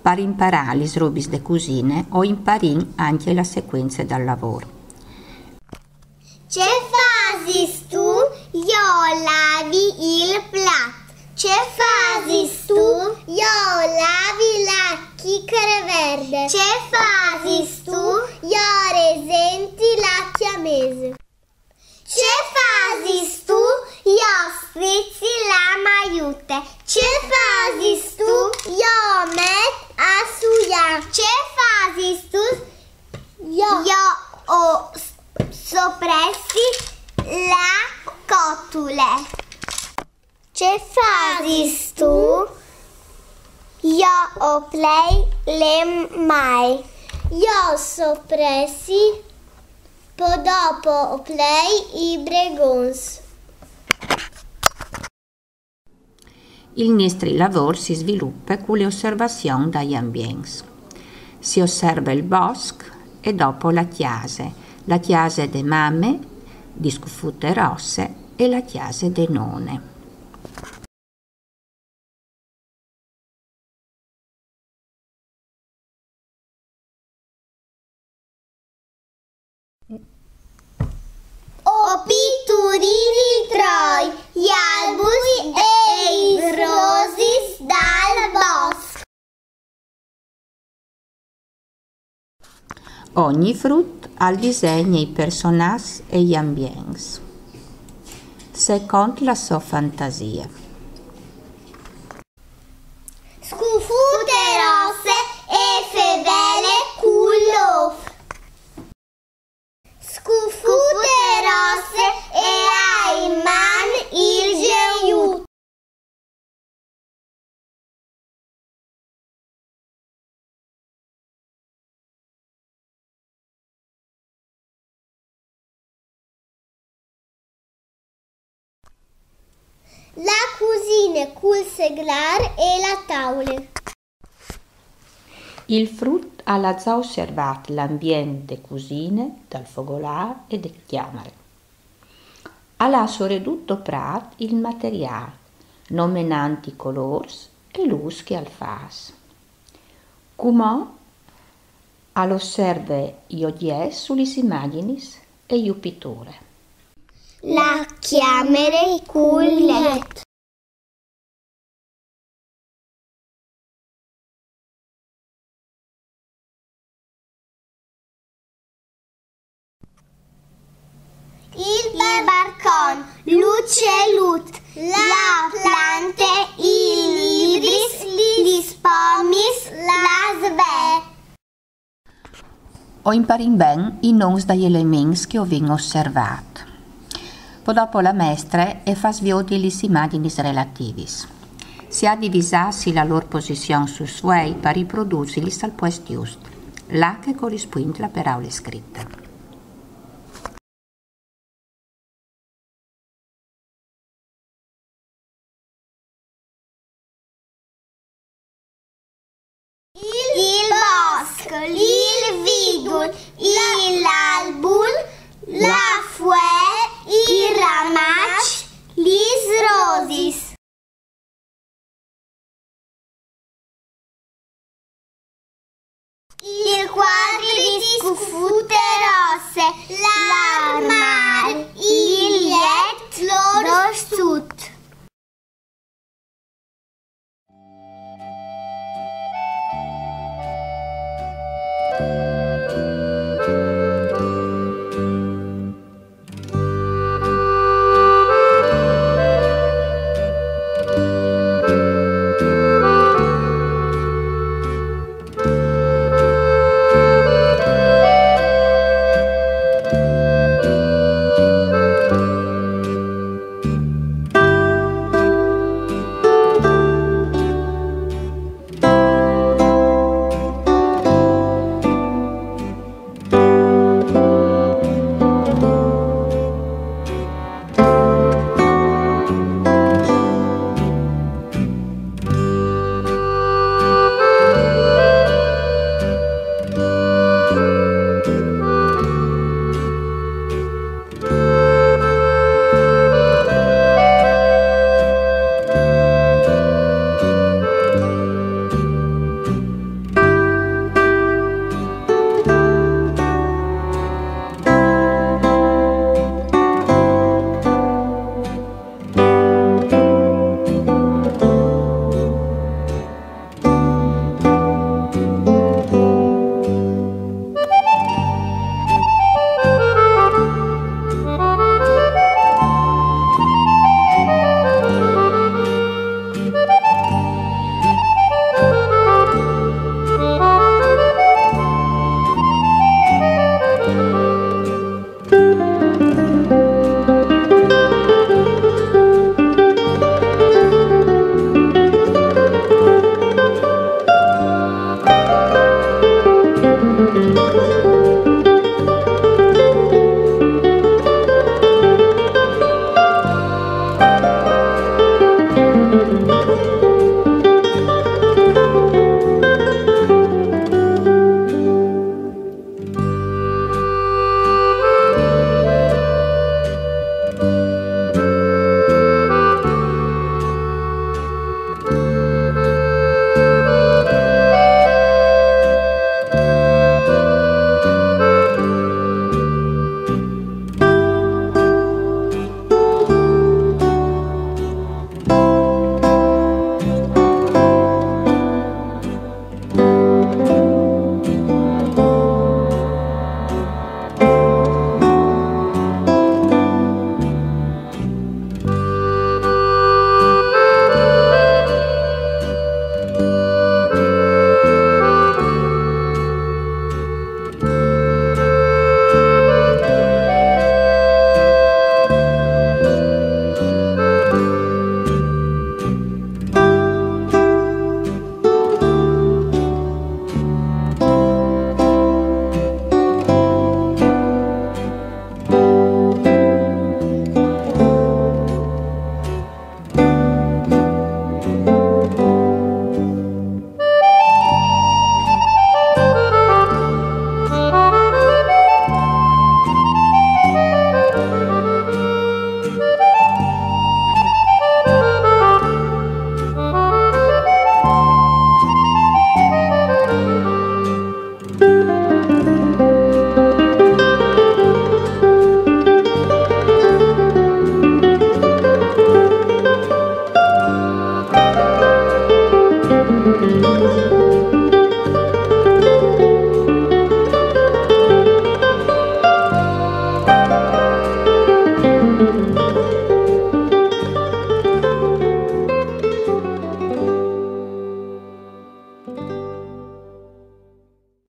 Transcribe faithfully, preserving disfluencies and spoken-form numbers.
Par imparâ lis robis de cusine o imparìn ancje la secuence dal lavôr. Ce fasistu? Jo lavi il plat. Ce fasistu? Jo lavi la chichere verde. Ce fasistu? Jo resenti la cjamese. Ce fasistu? Jo strici la maiute. Ce fasistu? Jo met a suiâ. Ce fasistu? Jo, jo o s-, sopressi la cotule. Ce fasistu? Jo o plei le mae. Jo sopressi, po dopo o plei i bregons. Il nestri lavôr si svilupe cu le osservazion dai ambients. Si osserve il bosc e dopo la cjase, la cjase de mame, di Scufute Rosse, e la cjase de none. O piturin i troi, i albui e i rosis dal bosc. Ogni frut al disegne i personaçs e i ambients secont la sô fantasie. Scufute Rosse e fevele cul ôf. Scufute Rosse e à in man il geiut. La cusine cul seglâr e la taule. Il frut al à za osservât l'ambient de cusine, dal fogolâr e de cjamare. Al à soredut doprât il materiâl, nomenant i colôrs e l'ûs che al fâs. Cumò al osserve i ogjets su lis imagjinis e ju piture. La cjamere cul jet. Il barcon, l'ucelut, la plante, i libris, lis pomis, la svee. O imparìn ben i nons dai elements che o vin osservât. Po dopo la mestre e fâs viodi lis imagjinis relativis. Si à di visâsi la lôr posizion sul sfuei par riprodusilis al puest just, là che e corispuint la peraule scrite. Il bosc, il vidul, il albul, la fuee, il ramaç, lis rosis. Il cuadri di Scufute Rosse, l'armâr, il jet, l'orsut.